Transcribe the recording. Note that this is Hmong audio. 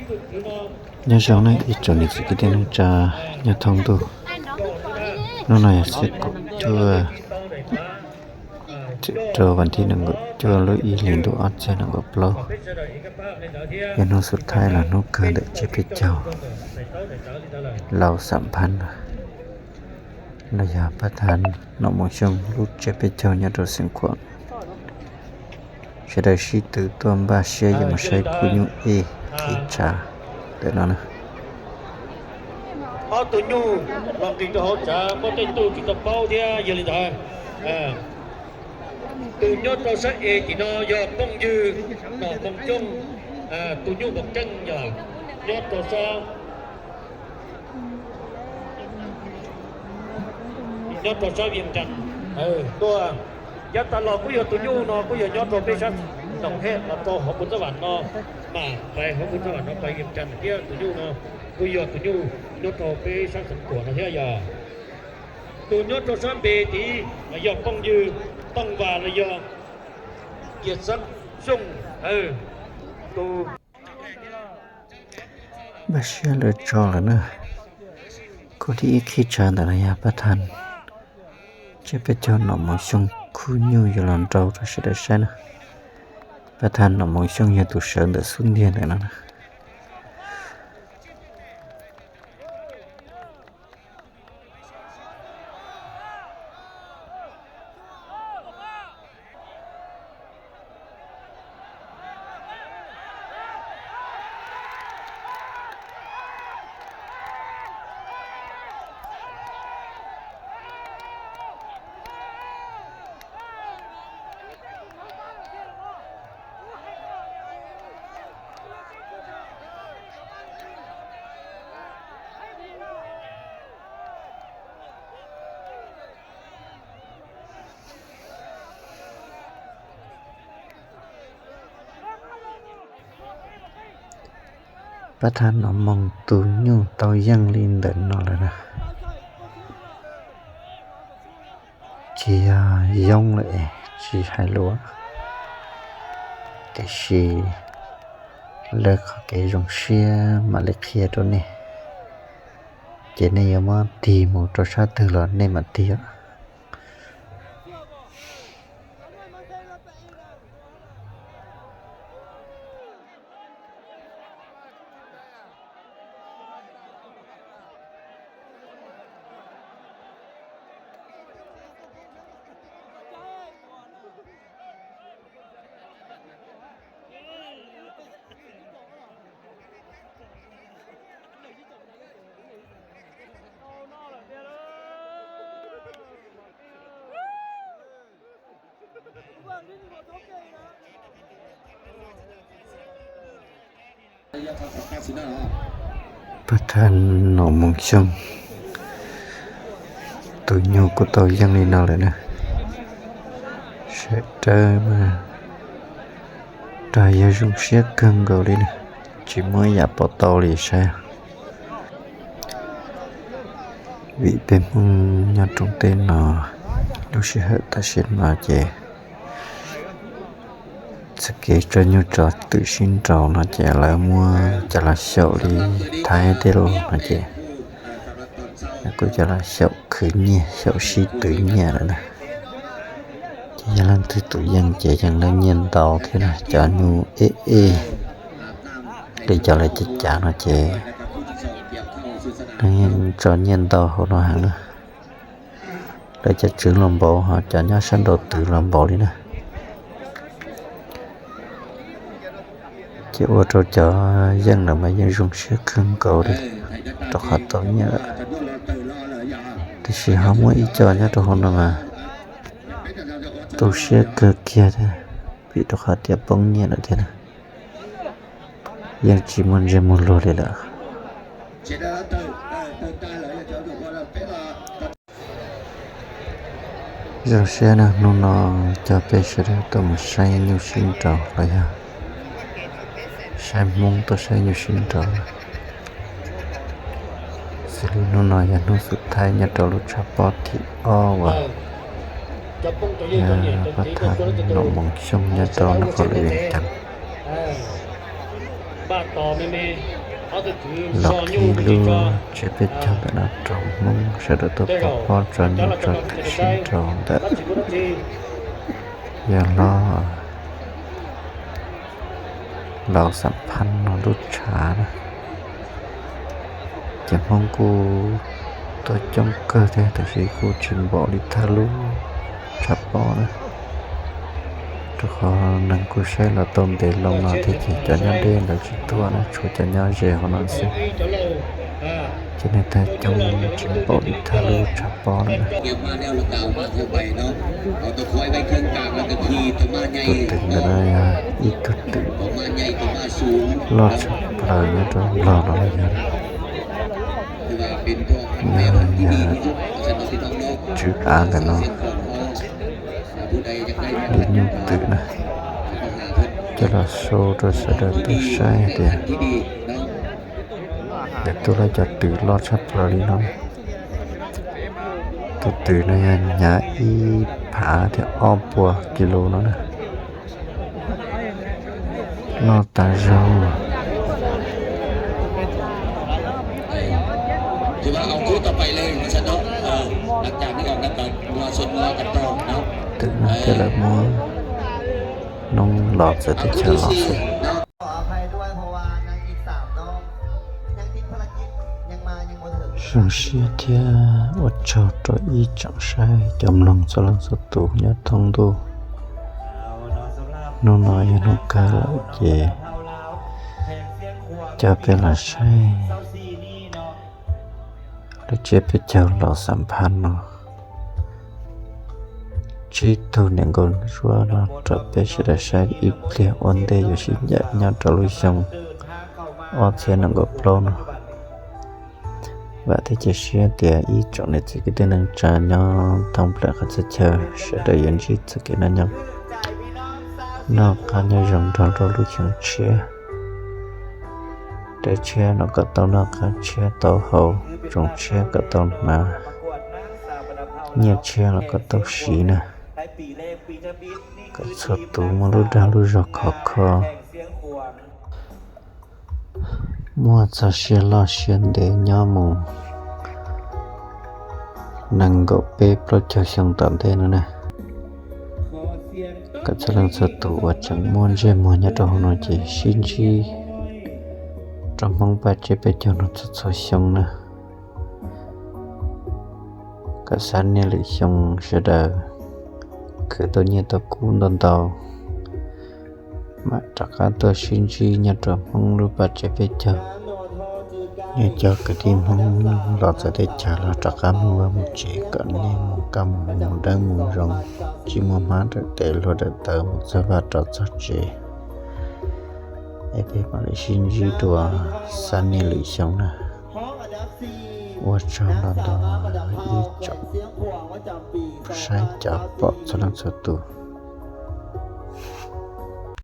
Nyob zoo na ib tsoom niam txiv kwv tij neej tsa nyob thoob ntuj. Hnub no yog xiab kaum cuaj, rau vas thib nees nkaum cuaj lub ib hlis ntuj ob txhiab nees nkaum plaub, yog hnub xub thaib los hnub kawg ntawm tsiab peb caug laus xam phab no, los yog pab thab Nom Moos Xyooj lub tsiab peb caug nyob rau Xeev Khuam. Sawv daws sib tw tuaj npaj siab yuav mus saib khub nyuj ej qhib tshav ntawm no na. Ob tug nyuj los nqis rau hauv tsav muaj tej tug tsis tau paub thiab, yog li ntawd tus nyob rau sab es tim no yog phooj ywg Nom Moos Xyooj, tus nyuj Npoo Keej yog nyob rau sab nyob rau sab Vias Cas tuaj. Yav tas los kuj yog tus nyuj no kuj yog nyob rau peb sab Noom Hej los rau hauv Pus Tsab Vam no, mas pais hauv Pus Tsab Vam no pais Vias Cas thiab. Tus nyuj no kuj yog tus nyuj nyob rau peb sab Xeev Khuam no thiab. Yog tus nyob rau sab npe tid yog phooj ywg Tooj Vas los yog Yias Xab Xyooj. Tus npaj siab lawv tso lawm na. Khub thib ib qhib tshav ntawm no yog pab thab tsiab peb caug Nom Moos Xyooj khub nyuj yuav los nrau rau sawv daws saib na. Pab thab Nom Moos Xyooj yog tus sawv ntawm xub ntiag ntawm no na. Pab thab Nom Moos tus nyuj tau yeej li ntawm no lawm na. Tsis yog yoob lawm, tsis hais lus, tiam sis lawv qhov kev zoo siab mam li qhia rau nej, ces nej yuav muab tig mus rau sab twg los nej mam tig os. Pab thab Nom Moos Xyooj tus nyuj kuj tau yeej li no lawm na. Sawv daws mas dag yog zoo siab kawg nkaus li na, tsis muaj ib yam pom tau li saib. Vim peb Hmoob nyob rooj teb no, lub sij hawm tam sim no ces txoj kev tso nyuj tso twm sib nraus no ces lawv muab cov los xyaum li Thaib tej lus no ces kuj cov los xyaum khwv nyiaj xyaum sib twv nyiaj lawm na. Ces yog leej twg tus yeej ces yeej leej nyiaj ntau thiab na, cov nyuj ej ej li cov lawv cav cav no ces yeej tso nyiaj ntau hauv no heev na. Lawv cov tswv los npaum ho cov nyob sab nraud twv los npaum li na. Ces ua rau cov yeej lawm mas yeej zoo siab kawg nkaus li, rau qhov tau nyiaj lawm. Tiam sis ho muaj ib co nyob rau hauv no mas tu siab kawg kiag thiab, vim rau qhov tias poob nyiaj lawm thiab na, yeej tsis muaj ntsej muag luag li lawm. Zoo siab na, hnub no coj peb sawv daws tuaj mus saib nyuj sib nraus los yog saib Hmoob tuaj saib nyuj sib nraus. Xws li hnub no yog hnub xub thaib nyob rau lub tshav pob thib ob uas pab thab Nom Moos Xyooj nyob rau nram qab lawv yeej ceev. Los qhib lub tsiab peb caug ntawm no rau Hmoob sawv daws tuaj pov pob tso nyob rau tam sim rau ntawm yawg hlob Laus Xam Phaj no lub tshav na. Ces Hmoob kuj tuaj coob kawg thiab tab sis kuj tsis npaum li thawj lub tshav pob na, rau qhov neeg kuj saib los tau ntev loo no thiab ces cov nyob deb lawv tsis tuaj na, tshuav cov nyob ze hauv no xwb. Ces neeg tag coob tsis npaum li thawj lub tshav pob na. Tus twm ntawm no yog ib tug twm loj tshaj plaws nyob rau Nplog no yog, yog, yog tswv av ntawm no, Lis Nyuj Twm na. Coj los show rau sawv daws tau saib hais tias lawv tua lawv cov twm loj tshaj plaws li no. Tus twm no yog hnyav ib phav thiab ob puas kis lus no na. Loj tas zog. Twm no thiaj lawv muab noob los txawv teb chaws los xwb. Zoo siab thiab ua tsaug rau ib tsoom saib cov mloog txhua leej txhua tus nyob thoob ntuj. Hnub no yog hnub kawg lawm ces coj peb los saib lub tsiab peb caug Laus Xam Phaj no. Tsib tug niam nkauj ntsuab no rau peb sawv daws saib ib pliag ua ntej yuav sib ncaim nyob rau lub xyoo ob txhiab nees nkaum plaub no. Vam thiab cia siab tias ib tsoom niam txiv kwv tij neej tsa nyob thoob plaws qhov txhia chaw sawv daws yuav ntsib txoj kev noj nyob, noj qab nyob zoo nrog rau lub xyoo tshiab. Dej tshiab los kom tau noj, qab tshiab tau haus, tsoos tshiab kom tau hnav, nyiaj tshiab los kom tau siv na. Kom txhua tus muaj lub dag lub zog khov kho, muaj txoj sia loj sia ntev nyob mus nees nkaum peb plaub caug xyoo tom ntej no na. Kom txhua leej txhua tus uas tseem muaj ntsej muag nyob rau hauv no ces sib ntsib rau Hmoob Paj Tseb Peb Caug no txhua txhua xyoo na. Kom xav niaj lwm xyoo sawv daws khwv tau nyiaj tau kub ntau ntau, mam rov qab tuaj sib ntsib nyob rau Hmoob lub Paj Tseb Peb Caug. Nej cov kwv tij Hmoob los txawv teb chaws los rov qab mus vaj mus tsev kom nej mus kaj mus mus dawb mus zoo, tsis muaj hmab dawm tes hlua dawm taw mus txog vaj rov txog tsev. Es peb mam li sib ntsib dua xav niaj lwm xyoo na. Ua tsaug ntau ntau ib tsoom saib cov pom txhua leej txhua tus.